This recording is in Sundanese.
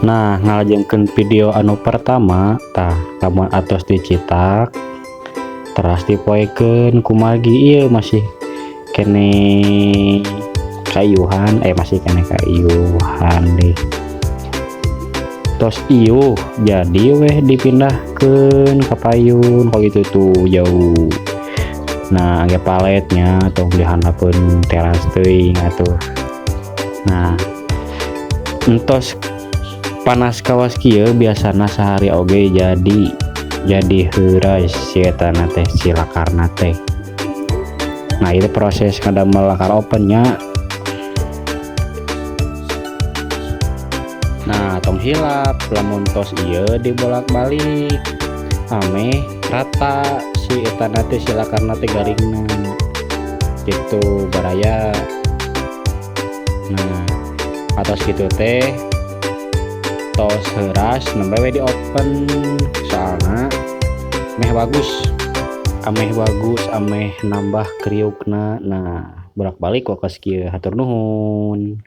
Nah, ngalajengkeun video anu pertama tah lamun atos dicitak teras dipoekeun kumargi ieu masih keneh kaiuhan, masih keneh kaiuhan deh. Tos iuh jadi weh dipindahkeun ka payun kok gitu tuh jauh. Nah, ge paletnya tong dihandapeun teras teuing atuh. Nah, entos panas kawas kieu biasana sehari oge jadi heuras si eta na teh, si lakarna teh. Nah, itu proses ngadamel lakar ovennya. Nah, tong hilap lamun tos ieu dibolak-balik ameh rata si eta na teh, si lakarna teh garingna gitu baraya. Nah, atos gitu teh tos heuras nembe we di oven, soalna meh bagus, ameh bagus, ameh nambah kriukna. Nah, bolak-balik kok kos kieu. Hatur nuhun.